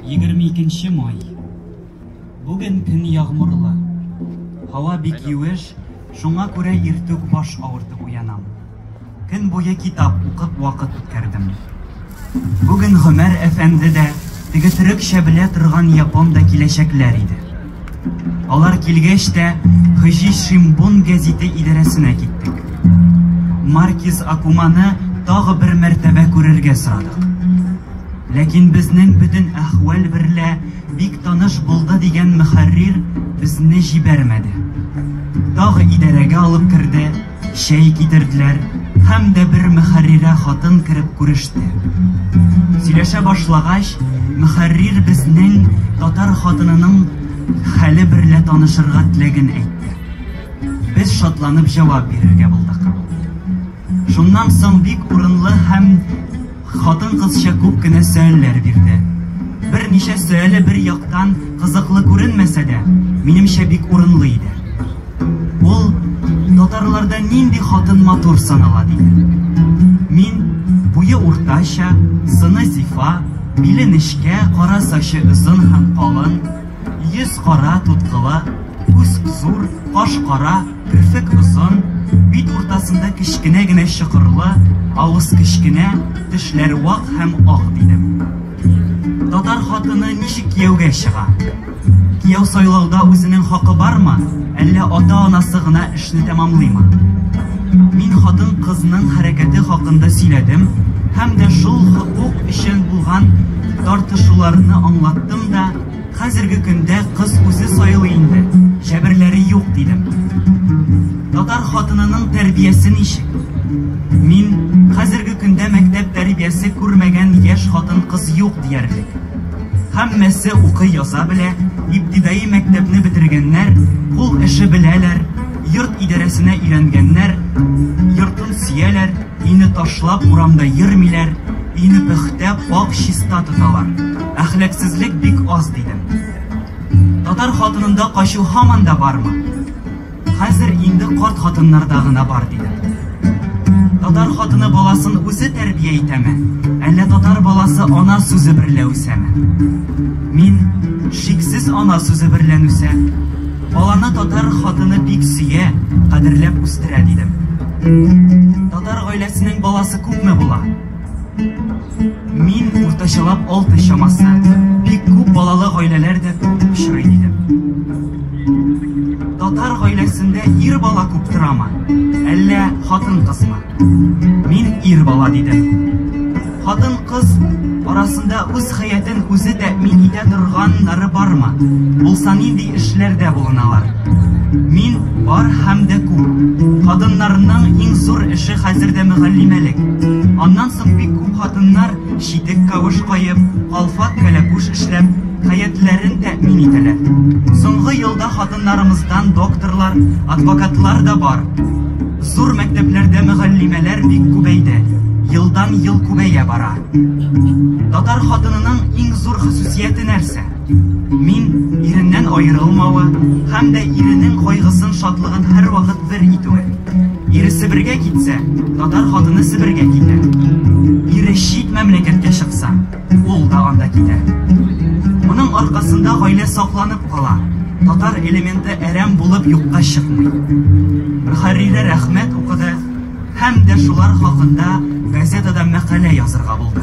22 май. Бүген көн ягъмурлы. Һава бик юеш, шуңа күрә иртүк баш авыртып уянам. Көн буе китап укып вакыт үткәрдем. Бүген Гомәр әфәнде дә, теге төрекчә белә торган япон да киләчәкләр иде. Алар килгәч тә, Хөҗи Шимбун гәзите идарәсенә киттек. Маркиз Акуманы тагы бер мәртәбә күрергә сорадык. Ләкин безнең бөтен әхвәл берлә бик таныш булды дигән мөхәррир безне җибәрмәде. Тагы идарәгә алып керде, чәй китерделәр һәм дә бер мөхәррирә хатын кереп күреште. Сөйләшә башлагач, мөхәррир безнең татар хатынының хәле берлә танышырга теләген әйтте. Без шатланып җавап бирергә булдык. Шуннан соң бик урынлы һәм хатын-кызча күп кенә сөальләр бирде. Берничә сөале бер яктан кызыклы күренмәсә дә, минемчә бик урынлы иде. Ул татарларда нинди хатын матур санала диде. Мин буе уртача, сыны зифа, биле нечкә, кара сачы озын һәм калын, йөз кара, туткыла, күз зур, каш кара, керфек озын, бит уртасында кечкенә генә чокырлы, авыз кечкенә, тешләр вак һәм ак дидем. Татар хатыны ничек кияүгә чыга? Кияү сайлауда үзенең хакы бармы, әллә ата-анасы гына эшне тәмамлыймы? Мин хатын-кызның хәрәкәте хакында сөйләдем һәм дә шул хокук өчен булган тартышуларны аңлаттым да, хәзерге көндә кыз үзе сайлый инде, җәберләре юк дидем. Татар хатынының тәрбиясе ничек? Мин хәзерге көндә мәктәп тәрбиясе күрмәгән яшь хатын-кыз юк диярлек. Һәммәсе укый яза белә, ибтидаи мәктәпне бетергәннәр, кул эше беләләр, йорт идарәсенә өйрәнгәннәр, йортын сөяләр, өйне ташлап урамда йөрмиләр, өйне пөхтә, пак, чиста тоталар. Әхлаксызлык бик аз дидем. Татар хатынында качу һаман да бармы? Хәзер инде карт хатыннарда гына бар дидем. Татар хатыны баласын үзе тәрбия итәме, әллә татар баласы ана сүзе берлә үсәме? Мин шиксез ана сүзе берлән үсә. Баланы татар хатыны бик сөя, кадерләп үстерә дидем. Татар гаиләсенең баласы күпме була? Мин уртачалап 6 чамасы. Бик күп балалы гаиләләр дә күп очрый дидем. Татар гаиләсендә ир бала күп торамы, әллә хатын-кызмы? Мин ир бала дидем. Хатын-кыз арасында үз хәятен үзе тәэмин итә торганнары бармы? Булса нинди эшләрдә булыналар? Мин бар һәм дә күп. Хатыннарның иң зур эше хәзер дә мөгаллимәлек. Аннан соң бик күп хатыннар читек кавыш каеп, калфак кәләпүш эшләп, хәятләрен тәэмин итәләр. Соңгы елда хатыннарымыздан докторлар, адвокатлар да бар. Зур мәктәпләрдә мөгаллимәләр бик күбәйде. Елдан ел күбәя бара. Татар хатынының иң зур хосусияте нәрсә? Мин иреннән аерылмавы һәм дә иренең кайгысын, шатлыгын һәрвакыт бер итүе. Ире Себергә китсә, татар хатыны Себергә китә. Ире чит мәмләкәткә чыкса, ул да анда китә. Моның аркасында гаилә сакланып кала. Татар элементы әрәм булып юкка чыкмый. Мөхәррирә рәхмәт укыды һәм дә шулар хакында газетада мәкалә язырга булды.